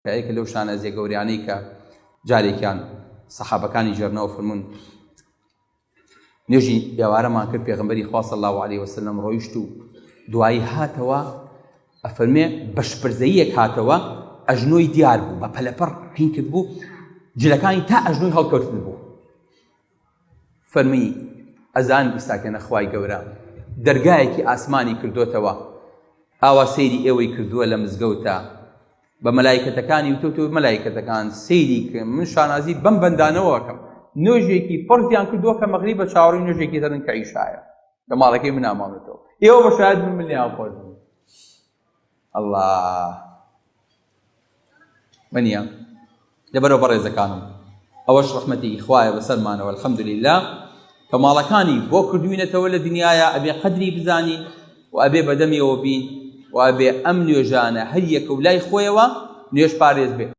کە یەکێ لەو شانازیە گەوریانەی کە جارێکیان سەحابەکانی ژێرنەوە فەرموون نوێژی ئێوارەمان کرد پێغمبەری خوا صلی الله علیه وسلم ڕۆیشت و دوایی هاتەوە ئەفەرمێ بە شپرزەیەک هاتەوە ئەژنۆی دیار بوو بە پەلەپەڕ هین کرد بوو جلەکانی تا ئەژنۆی هەڵکەوتن بوو فەرمی ئەزان ئیساکەنە خوای گەورە دەرگایەکی ئاسمانی کردوتەوە ئاوا سەیری ئێوەی کردووە لە مزگەوتە بە مەلایکەتەکانی وتوتو مەلایکەتەکان سەیری کە من شانازی بەم بەندانەوە ئەکەم نوێژێکی فەرزیان کردووە کە مەغریب بە چاوەڕێی نوێژێکی ترن کە عیشایە لە ماڵەکەی من ماونەتەوە ئێوە بە شاهد بن من لێیان خۆش بووم ئەڵڵا منیە لەبەرەوە بەڕێزەکانم ئەوەش ڕەحمەتێکی خوایە بەسەرمانەوە الحمدلله کە ماڵەکانی بۆ کردوینەتەوە لە دنیاە ئەبێ قەدری بزانین و ئەبێ بەدەمیەوە بین و ئەبێ ئەم نوێژانە هەر یەکە و لای خۆیەوە نوێژ پارێز بێ.